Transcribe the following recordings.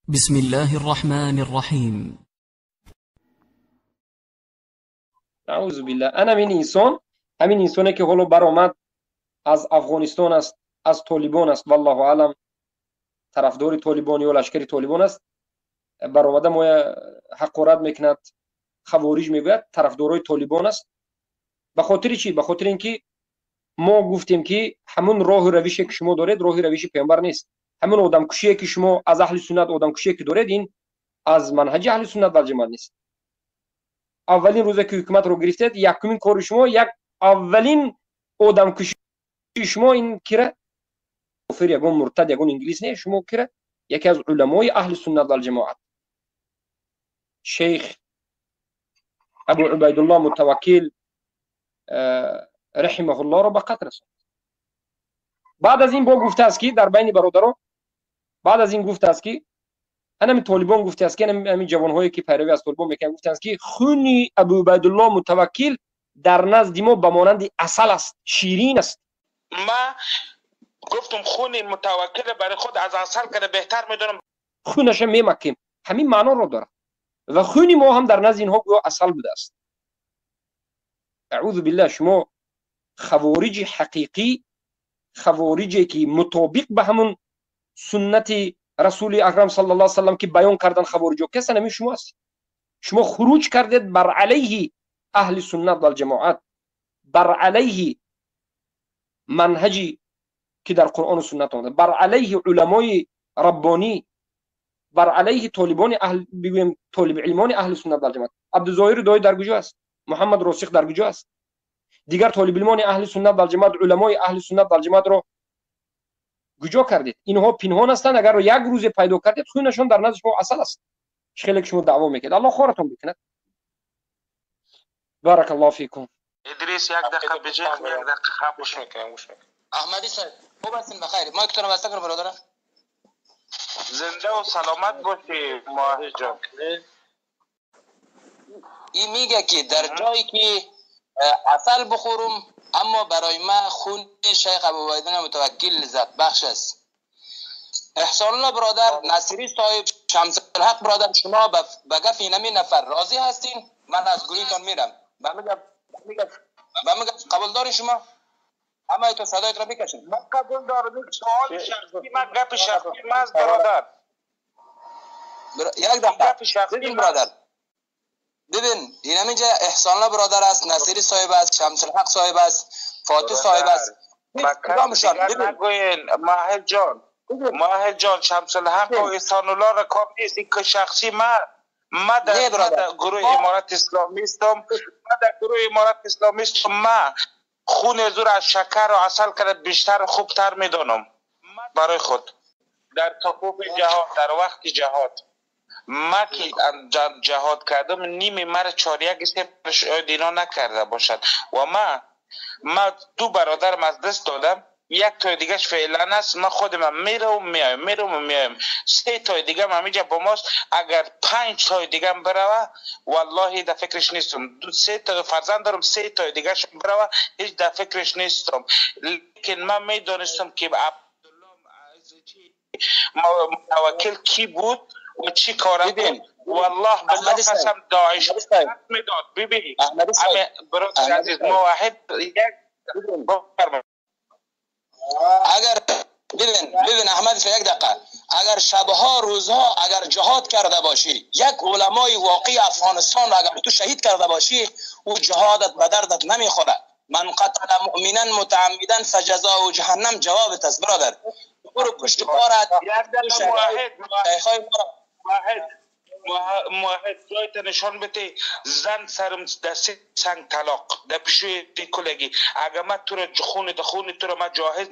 بسم الله الرحمن الرحیم. اعوذ بالله. انا ҳамин инсон، ҳамин инсоне ки ҳоло баромад аз Афғонистон аст، аз Толибон аст، валлоҳу аълам، тарафдори Толибон ё лашкари Толибон аст، баромада моя ҳақорат мекунад، хавориҷ мегӯяд، тарафдорои Толибон аст. Ба хотири чӣ? Ба хотири ин ки мо гуфтем ки ҳамун роҳу равише ки шумо доред роҳи равиши паёмбар нест. Ҳамун одамкушие ки шумо аз аҳли суннат одамкушие ки доред ин аз манҳаҷи аҳли суннат вал ҷамоат нест. Аввалин рӯзе ки ҳукуматро гирифтед якумин кори шумо як аввалин одамкушии шумо ин кира кофир ягон муртад ягон инглис не، шумо кира яке аз уламои аҳли суннат вал ҷамоат шейх Абу Убайдулло Мутаваккил раҳимаҳуллоро ба қатл расонд. Баъд аз ин бо гуфтааст ки дар байни бародарон، баъд аз ин гуфтааст ки ҳамин Толибон гуфтааст ки ҳамин ҷавонҳое ки пайравӣ аз Толибон мекунанд гуфтааст ки хуни Абу Убайдулло Мутаваккил дар назди мо ба монанди асал аст، ширин аст. Ма гуфтум хуни Мутаваккил барои худ аз асал карда беҳтар медонам. Хунаша мемакем، ҳамин маъноро дорад ва хуни мо ҳам дар назди инҳо гӯё асал будааст. Аъузу биллаҳ. Шумо хавориҷи ҳақиқӣ، хавориҷе ки мутобиқ ба ҳамун суннати расули акрам саллаллоҳу алайҳи васаллам ки баён кардан хавориҷо касан ҳамин шумо ҳастед. Шумо хуруҷ кардед бар алайҳи аҳли суннат вал ҷамоат، бар алайҳи манҳаҷи ки дар Қуръону суннат омада، бар алайҳи уламои раббонӣ، бар алайҳи толибони аҳл бигӯем толибилмони аҳли суннат вал ҷамоат. Абдузоҳири Доӣ дар куҷо аст? Муҳаммад Росих дар куҷо аст? Дигар толибилмони аҳли суннат вал ҷамоат، уламои аҳли суннат вал ҷамоатро куҷо кардед? Инҳо пинҳон ҳастанд. Агар як рӯзе пайдо кардед хунашон дар назди шумо асал аст. Чӣ хеле ки шумо даъво мекунед. Аллоҳ хоратон бикунад. Баракаллоҳу фикум. Идрис як дақиқа биҷеҳ، як дақиқа хаб. Гӯш мекунам، гӯш мекунам. Аҳмадӣ صاحب، خوب هستین؟ بخیر. مایکتون رو بسته کن برادر. زنده و سلامت باشی ماهی جان. این میگه که در جایی که عسل بخورم اما برای من خون شیخ ابوبکر متوکل لذت بخش است. احسان الله برادر، نصیری صاحب، شمس الحق برادر، شما به گف اینمی نفر راضی هستین؟ من از گروهتان میرم. به میگم قبول داری شما؟ اما تو صدایت را میکشم. من قبول دارم. یک سوال شخصی، من گپ شخصی من از برادر. یک دقیقه. گپ شخصی ببین برادر، ببین این اینجا احسان الله برادر است، نصیری صاحب است، شمس الحق صاحب است، فاتح صاحب است. کدامشان؟ ببین نگوین ماهر جان، ماهر جان، شمس الحق و احسان الله را کار نیست. این که شخصی ما در گروه امارت اسلامی استم، ما در گروه امارت اسلامی استم. ما خون زور از شکر و عسل کرده بیشتر خوبتر میدانم برای خود. در صفوف جهاد، در وقت جهاد ما که جهاد کردم نیم مر چاریک سه دینا نکرده باشد و ما دو برادرم از دست دادم، یک تای دیگهش فعلا است. ما خودم میرم میایم، میرم میایم. سه تای دیگه هم همینجا با ماست. اگر پنج تای دیگه هم بروه والله در فکرش نیستم. دو سه تا فرزند دارم، سه تای دیگه بروه هیچ در فکرش نیستم. لیکن من میدانستم که عبدالله متوکل کی بود و چی کاره بود. والله بالله قسم داعش میداد. ببین برادر عزیز، ما واحد یک اگر ببین احمد یک دقیقه، اگر شبها روزها اگر جهاد کرده باشی، یک علمای واقعی افغانستان را اگر تو شهید کرده باشی، او جهادت به دردت نمیخوره. من قتل مؤمنا متعمدا فجزاؤه جهنم جوابت است برادر. برو پشت کارت. واحد واحد واحد جایت نشان بده. زن سرم دست سنگ طلاق در پیشوی کلگی. اگر من تو را خون خون تو را من جاهز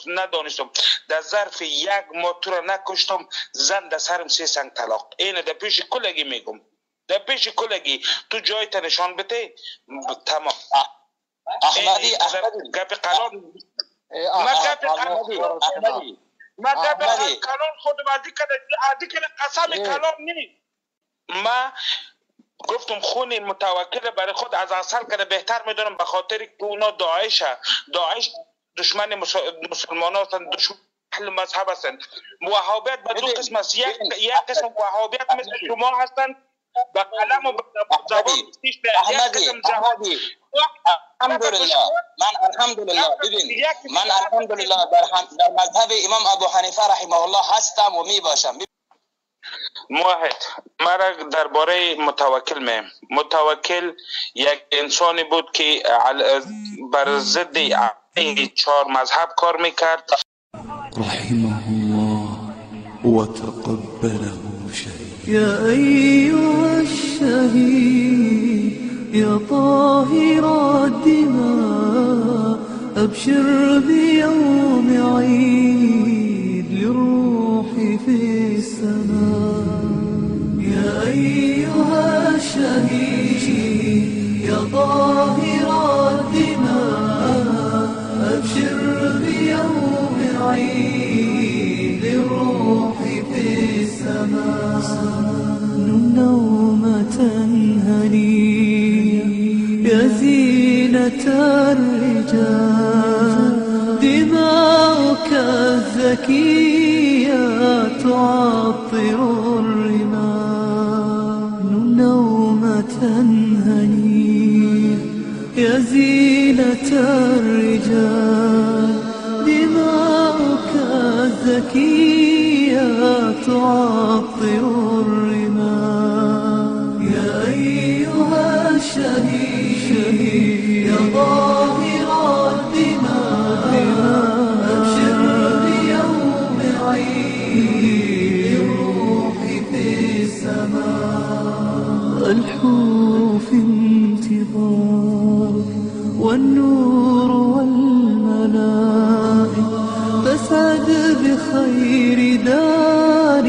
ندانستم، در ظرف یک ماه تو را نکشتم، زن در سرم سه سنگ طلاق. اینه در پیش کلگی میگم، در پیش کلگی تو جایت نشان بده. تمام. احمدی احمدی گپ قلال ما گپ قلال ما گپ کلام خود عادی کرده، عادی کرده، قسم کلام نیست. ما گفتم خون متوکل برای خود از عسل کرده بهتر میدونم، به خاطر که اونا داعش، داعش دشمن مسلمان هستند، دشمن اهل مذهب هستند. وهابیت به دو قسم است، یک قسم وهابیت مثل شما هستند به قلم و به زبان، یک قسم جهادی. الحمدلله من الحمدلله ببین، من الحمدلله در مذهب امام ابو حنیفه رحمه الله هستم و می باشم. موحد مرا درباره متوکل میم. متوکل یک انسانی بود که بر ضد چهار مذهب کار میکرد. رحمه الله وتقبله شهيد. يا أيها الشهيد يا طاهر الدماء، أبشر بيوم عيد للروح في السماء. يا أيها الشهيد يا طاهر الدماء، أبشر بيوم عيد للروح في السماء. نم نومة هنية يا زينة الرجال، دماؤك الزكية تعطر الرمال. نم نومة هنية يا زينة الرجال، دماؤك الزكية تعطر الرمال. يا أيها الشهيد يا ظاهر الدماء، أبشر بيوم عيد الروح في السماء. الحور في انتظارك والنور والملائك، فاسعد بخير دار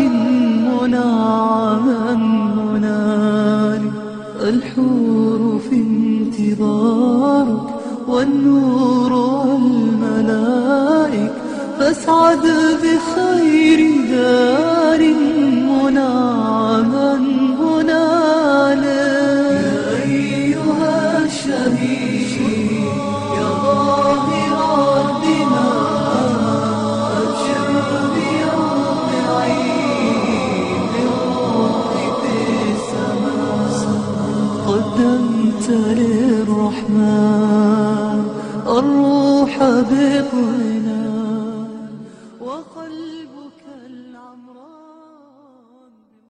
منعما هنالك. الحور في انتظارك والنور والملائك، فاسعد بخير دار منعما هنالك. يا أيها الشهيد يا ظاهر الدماء، أبشر بيوم عيد الروح في السماء. قدمت للرحمن الروح بطيب.